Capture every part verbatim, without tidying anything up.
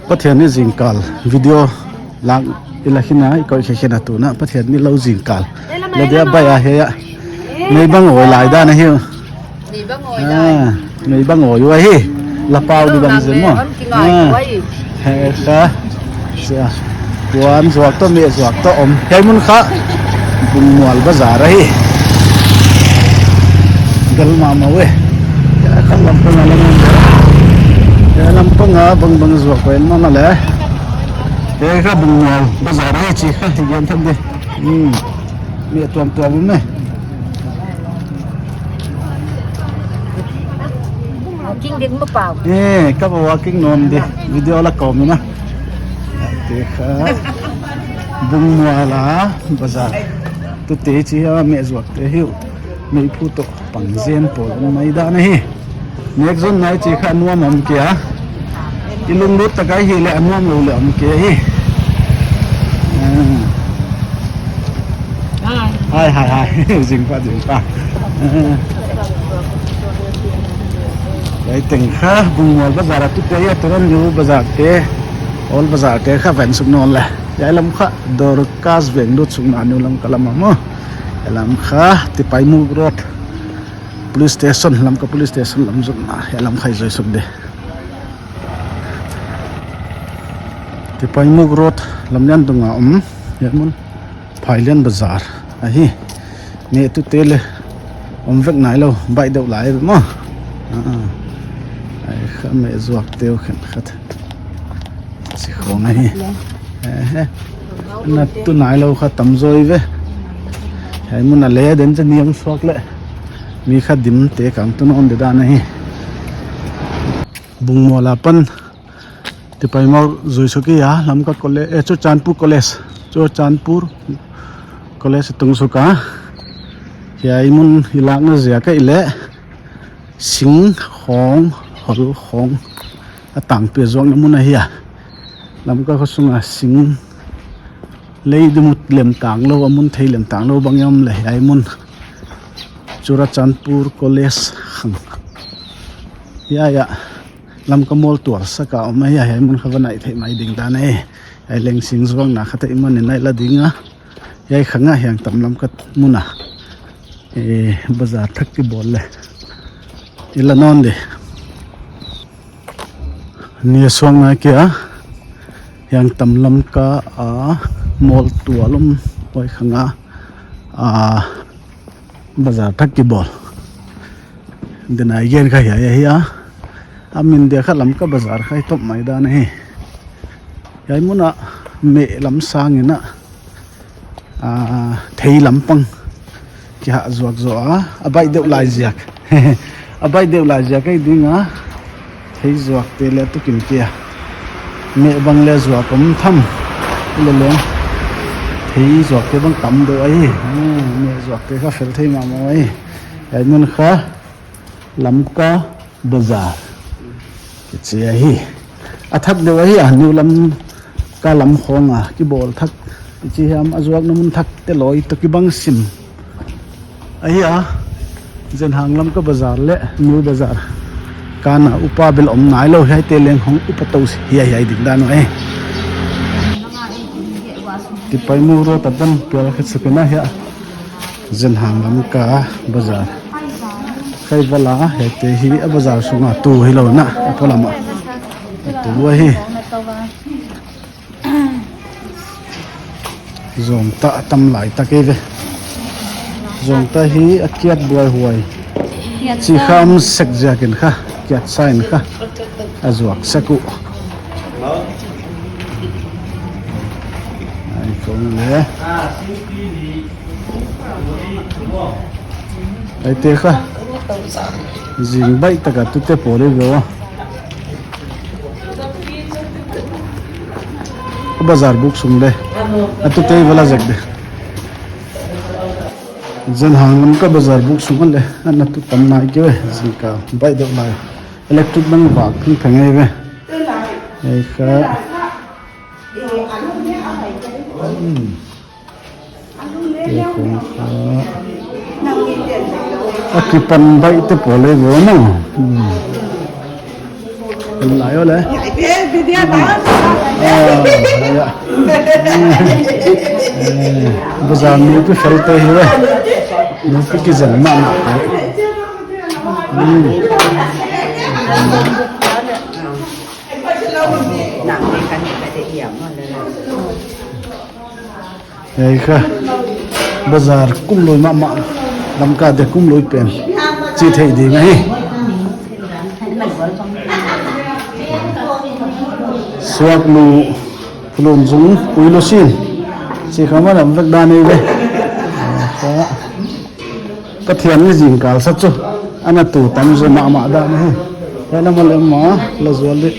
Pathian ni zingkal video lak i la khin a, i koih khe khin a tuna Pathian ni lou zingkal. La dia bai a he a. Mei bang oi lai dan ahi. Mei bang oi lai. Ah, mei bang oi ua hi. La pau di bang zen mo. Om ki ngai ua hi. He kha. Sia. Puan zuak toh, meh zuak toh om. Hiai mun kha Bungmual bazar ahi. Gal mahmah e. Hiai kha lampang a lam. Hiai lampang a bangbang zuak pen mahmah le. Hiai kha Bungmual bazar ahi chi kha hi gen tham di. Hmm. Meh tuamtuam om e. Walking ding maw pau. Eh, ka va walking nawn di. Video la kawm ina. Te kha Bungmual a bazar. Tute chi a meh zuak te hi uh. Mei phu toh pang zen pawl om mai dan ahi. Nek zonna i chih kha a nuam om kei a. I lunglut tak a hih leh a nuam lou leh om kei hi. Ah. Hai, hai, hai. Zing pah, zing pah. Ah. Hiai teng kha Bungmual bazar a tute a, turan new bazar te, old bazar te kha va en suk nawn le. Hiai lam kha Dorcas veng lut sukna new Lamka lam a maw. Hiai lam kha Tipaimukh Road. Police station, Lamka police station lam zonna, hiai lam kha i zui suk di. Tipaimukh Road lam lian tung a om, hiai mun Phailian bazar ahi. Meh tute le om vek nailou, baih deuh lai maw. Ah, ah. Hiai kha meh zuak te uh khenkhat. Chi khong ahi. Eh, eh. Na tu nailou kha tam zaw ve. Hiai mun a le den cha niam suak le. Mi kha dim te kang tu nawn di dan ahi. Bungmual apan Tipaimukh zui suk i a, Lamka College, eh, Churachandpur College. Churachandpur College tung suk a. Hiai mun i lakna ziak ahihleh sing khong, hol khong a tangpi zuakna mun ahi a. Lamka khosung a sing lei di mu lem tang lou, a mun thei lem tang lou bang i om le hiai mun Churachandpur College khang. Hiai a Lamka mall tual sak a om ahi a, hiai mun kha va nai thei mai ding dan ahi. Hiai leng sing zuakna kha te i man in nai la ding a. Hiai khang a Hiangtam Lamka mun a, eh, bazar thak kibawl le i la nawn di. Ni a suang nai kei a, Hiangtam Lamka a mall tual om huai khang a, a, bazar thak kibawl. Dena i gen kha hiai ahi a. A min dia kha Lamka bazar kha i tawp mai dan ahi. Hiai mun a meh lam sang in a, ah, thei lampang kihah zuak zaw a, a baih deuh lai ziak. A baih deuh lai ziak ahi ding a, thei zuak te le tu kim kei a. Meh bang le zuak om tham. Leleng. Thei zuak te bang tam deuh ahi. Hmm, meh zuak te kha fel thei mahmah ahi. Hiai mun kha Lamka bazar kichi ahi. A thak deuh ahi a, New Lamka lam khong a kibawl thak kichi hiam, a zuakna mun thak te loi toh kibang sim ahi a. Zenhang Lamka bazar le New Bazar kana upa bel om nailou, hiaite leng hong upa tou hiaihiai ding dan uh ahi. Tipaimukh Road a dam pial khat suk in a hia. Zenhang Lamka bazar. Kha i va la, hiaite hi a bazar sung a tu hilou na, a polam a tu ahi. Zong ta a tam lai tak ei ve. Zong ta hi a kiat buaihuai. Chi kha om sek ziak in kha, kiat sa in kha a zuak sek uh. Ai kong le. Ai te kha. Zing baih tak a tute pawl ei ve ua. Bazar buk sung le. A tute i va la zek di. Zenhang Lamka bazar buk sung le. A na tu tam nai kei ve. Zingkal baih deuh lai. Electric bang vak phingpheng ei ve. Ei kha. Hmm. Ei kong kha. A kipan baih te pawl ei ve maw. Hmm. Kan lai o le. Ah, ya. Eh, bazar nupi fel te hi ve. Nupi kizang mahmah te. Hmm. Ei kha, bazar kumlui mahmah, Lamka te kumlui pen chi thei ding ahi. Suaklu, Phulun Zung, Uilusin, chi kha ma lam vek dan ei ve. Pathian ni zingkal sa chu ana tu tam zaw mahmah dan ahi. Hiai lam a lem ma la zual di.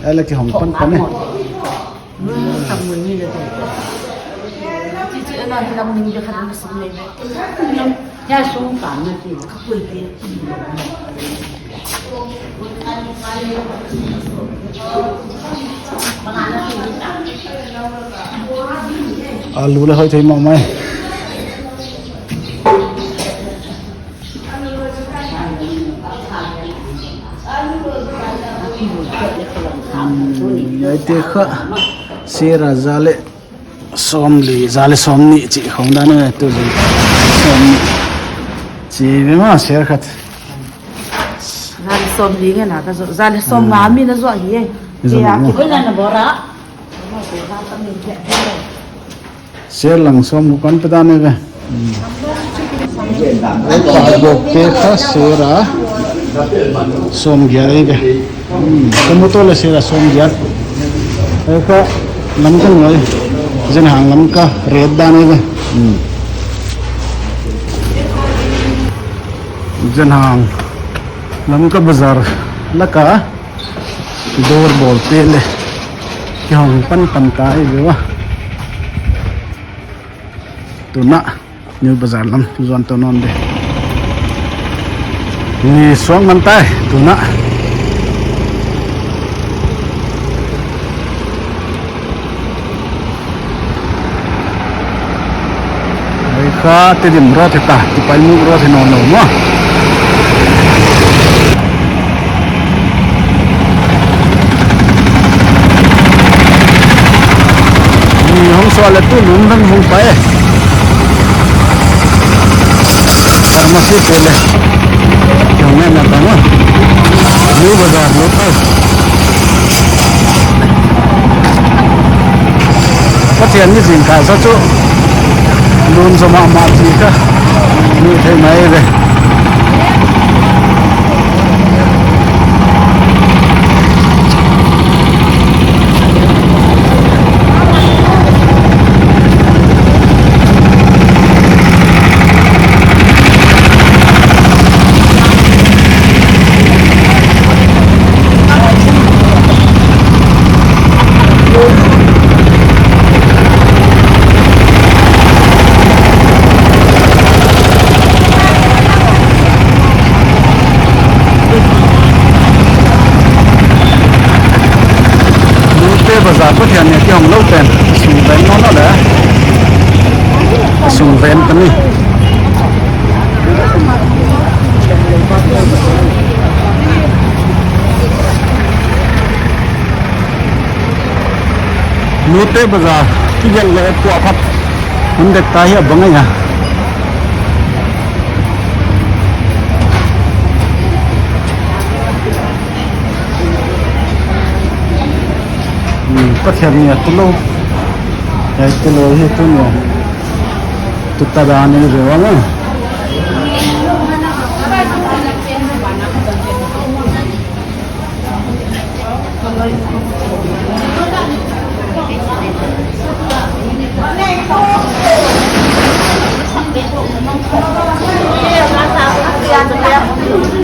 Hiai la kihong panpan e. Alu le hoih thei mahmah e. Hmm, hiaite kha sera za le sawmli, za le sawmnih chih khong dan e, tu zing sawmnih. Chi ve maw, ser khat. Za le sawmli ngen a ka zuak, za le sawmnga mi na zuak hi e. Zuak hi. Koi la na bora. Ser lang sawmguk kan pe dan e ve. Ei kha bawk te kha sera sawmgiat ei ve. Ka mu to le sera sawmgiat. Ei kha Lamka nuai, Zenhang Lamka ret dan ei ve. Zenhang Lamka bazar laka dawr bawl te le kihong panpan ta ei ve ua. Tuna New Bazar lam zuan tou nawn di. Ni suang man tai tuna. Ei kha Tedim road hi ta, Tipaimukh road hi nawn lou maw. Ni hong suah le tu lum dang hong pai. Pharmacy te le. Hong ngai na ta maw. New Bazar lut pai. Pathian ni zingkal sa chu lun zaw mahmah chih kha mu thei mai ve. Nute bazar Pathian ni kihong lou pen sung ven nawn le. Sung ven ta ni. Nute bazar kigelh leh kuaphat hun dek ta hi a bang ahi a. Hmm, Pathian ni a tu lou. Hiai tu lou hi tu ni. Tu ta dan ni ve ua maw.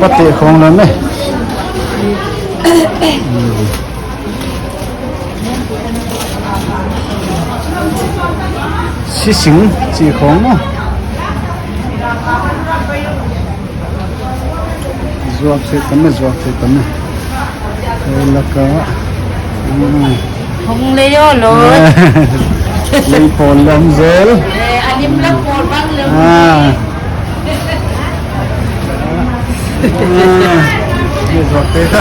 Pateh khong lam e. Sising chih khong maw. Zuak thei tam e, zuak thei tam e. Ei laka. Hmm. Hong lei o lou. Lei pawl lam zel. Eh, a lim lak pawl bang lou. Ah. Ah, ni zuak te kha.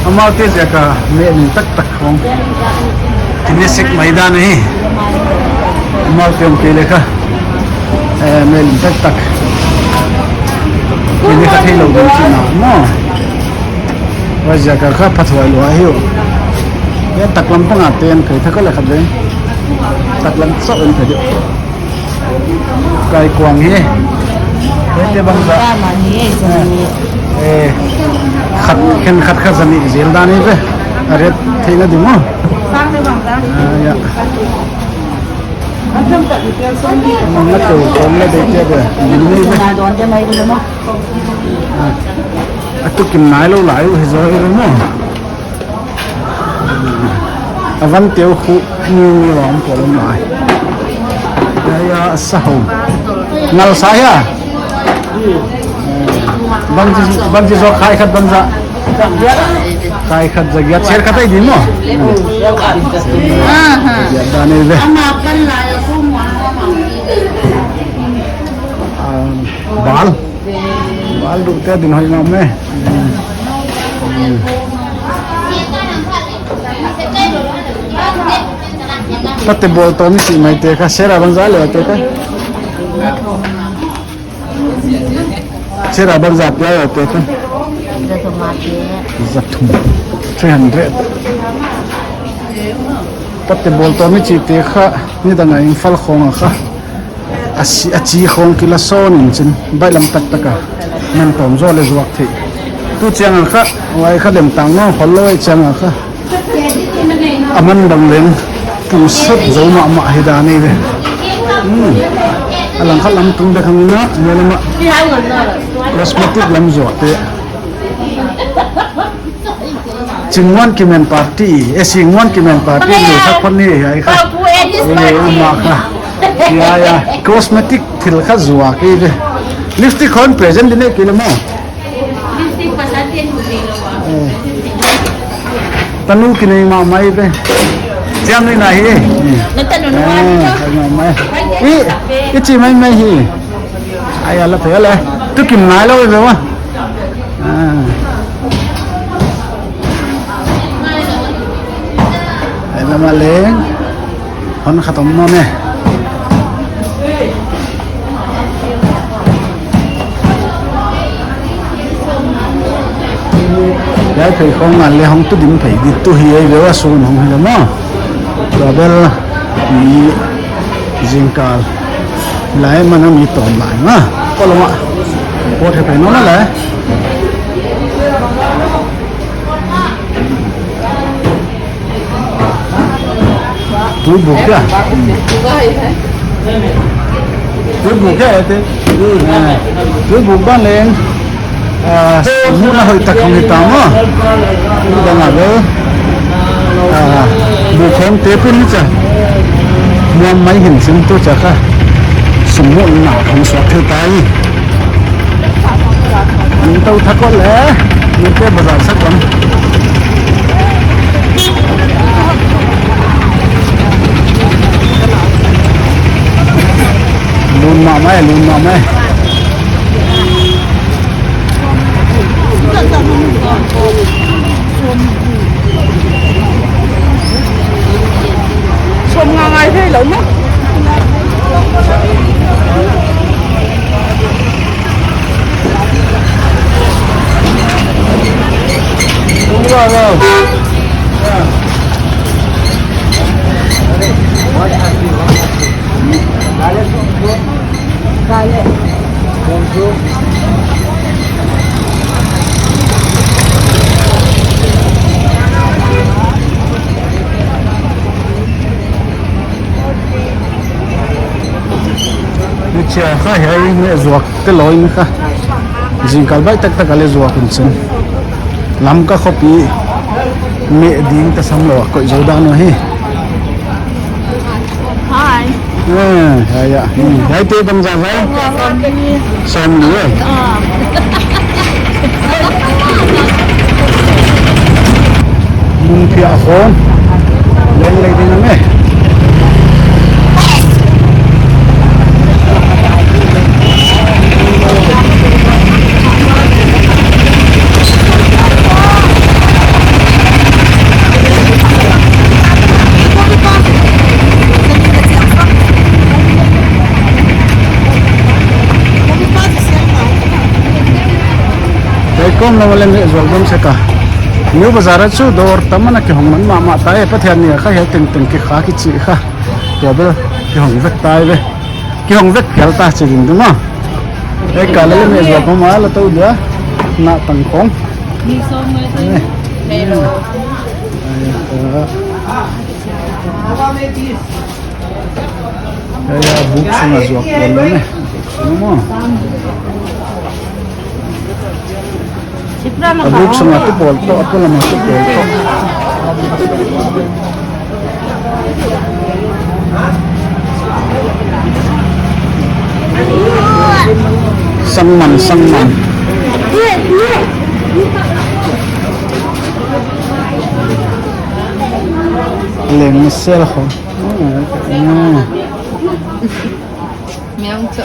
Amau te ziak a meh lim taktak khong. Kine sek mai dan hi. Amau te om kei le kha. Eh, meh lim taktak. Kine kha theilou ding chihna maw. Huai ziak a kha phathuai lua hi uh. Hiai taklam pang a te en kei thak le khat ve. Taklam chauh en kei di. Kai kuang hi. Hiaite bangzah. Ka man hi, eh, zani. Eh, khat, khen khat kha zani zel dan hi ve. A rate theihna ding maw. Sang te bangzah. Ah, ya. Mang na tu, kong na dei te ve. Zana don te mai ve maw. Ah. A tu kim nailou lai uh hi zaw hi ve maw. A van teu khu mi mi wang pawlom lai. Ya, ya, sa ho. Ngal sa ya. Bangchi, bangchi zo khai khat bangzah. Khai khat za giat, ser khat ai di maw. Aha. Ya, dan ei ve. Ah, bal. Bal duh te din hoih ngam e. Tate bawl tawm i chih mai te kha, sera bangzah le te kha. Sera bangzah pia le te kha. Za thum. Three hundred. Tate bawl tawm i chih te kha, nidang a Imphal khong a kha. A si, a chi khong kila sawn in chin, baihlam taktak a. Man tawm zaw le zuak theih. Tu chiang a kha, huai kha lem tang nawn khol lou ei chiang a kha. A man bang leng, pu sat zo mahmah hi dan ei ve. Hmm. A lang kha lam tung dek hang in a, ni lam a. Cosmetic lam zuak te. Chingwan kimen party, eh, Singwan kimen party, ni thak phot ni, ai kha. Ni ma kha. Ya, ya. Cosmetic thil kha zuak ei ve. Lipstick khong present din e kila maw. Lipstick pasal dia tu ni lo. Eh. Tanu kinei mahmah ei ve. Chiam ni na hi. Na tanu na. Eh, mahmah. I, i chih maimai hi. Ai, ala pe ala. Tu kim nailou ve wa. Ah. Ai, lama leng. Hon khatom nawn e. Hiai phei khong ngal le hong tu dim phei di tu hi ei ve wa sun hong hi le maw. Tua bel mi zingkal. Lai man a mi tawm lai ma. Ko lama. Pawt he phei nawn lai. Tui buk kia. Tui buk kia ete. Tui buk ban leng. Ah, muhna hoih tak hong hi ta maw. Tui bang a bel. Ah, buk khong te pin ni cha. Muam mai hin sin tu cha kha. Sum muhna hong suak thil tai. Nin tou thak le, nin te bazar sak lam. Lun mahmah e, lun mahmah e. Sawm nga ngai thei lou maw. Ni chia kha hiai neh zuak te lou in kha. Zingkal baih taktak a le zuak in chin. Lamka khopi meh ding ta sam lou a koih zou dan uh hi. Hi. Eh, ya, ya. Hmm, hiai te bang za vai. Sawmli. Sawmli, eh. Ah. Mun phiah khong. Leng lei ding a me. Ei, kum lou leng zuak bang sek a. New Bazar a chu dawr tam ana kihong man mahmah ta e, Pathian ni a kha hiai tengteng kikha kichih kha. Tua bel kihong vek ta e ve. Kihong vek phial ta chi ding ding a. Ei, ka leng zuak bang ma la tou dia. Na tang kong. Ni sawm ngai ta. Ei. Ei, tua. Ei, a buk sung a zuak pawl lou ne. Maw. A buk sung a tu pawl toh, a polam a tu pawl toh. Sangman, sangman. Leng sel khong. Miang cho.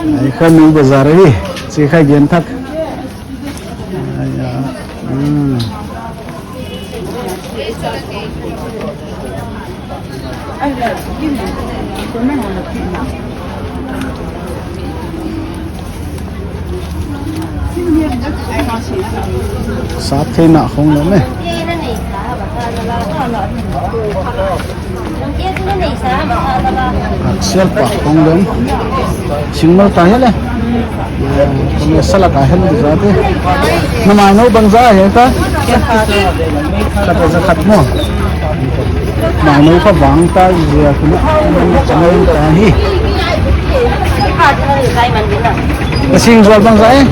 Ei, kha New Bazar hi. Chi kha gen thak. Ei, ya. Hmm. Sap theihna khong lou ne. Sial pa khong lou. Singmal ta hia le. Kong sala ka hen di zate. Na mainou bangzah hia ta? Khat a za khat maw. Mainou kha vang ta zia kuna. Mainou ta hi. Ka sing zual bangzah e.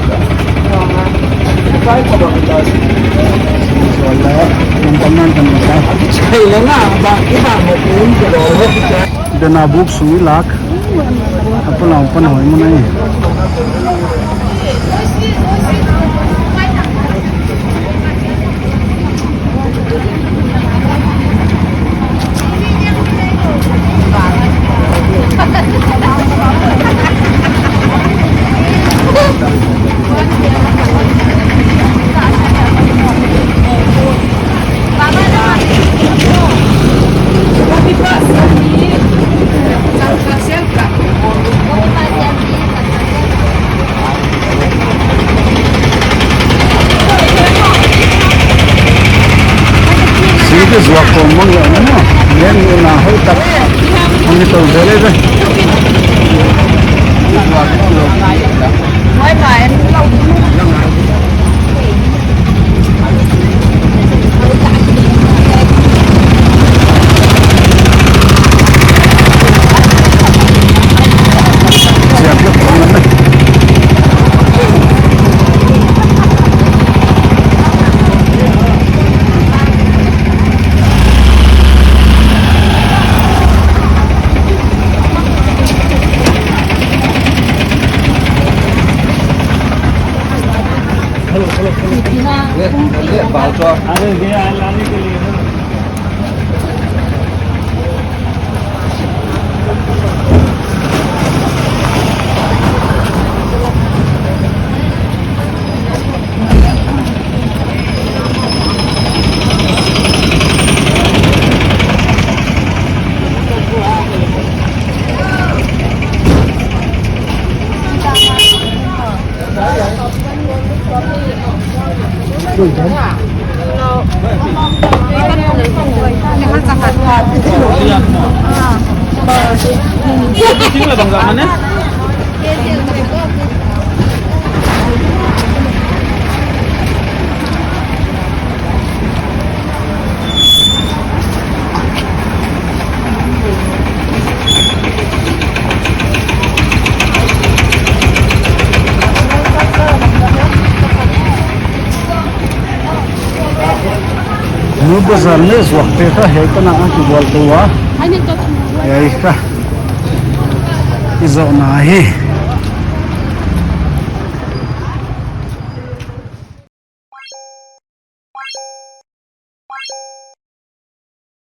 Zual la, nang taman kan masa. Hei le na, ba, iba mo kun ko lo. Dena buk sung i lak. A polam pan hoih mun ahi. Sing te zuak kawm mang ya na. Nen ni na hoih tak. Ang ito zele be. New Bazar ne zuak te kha hei ka na a ki bual tua. Hei ka. I zoh na hi.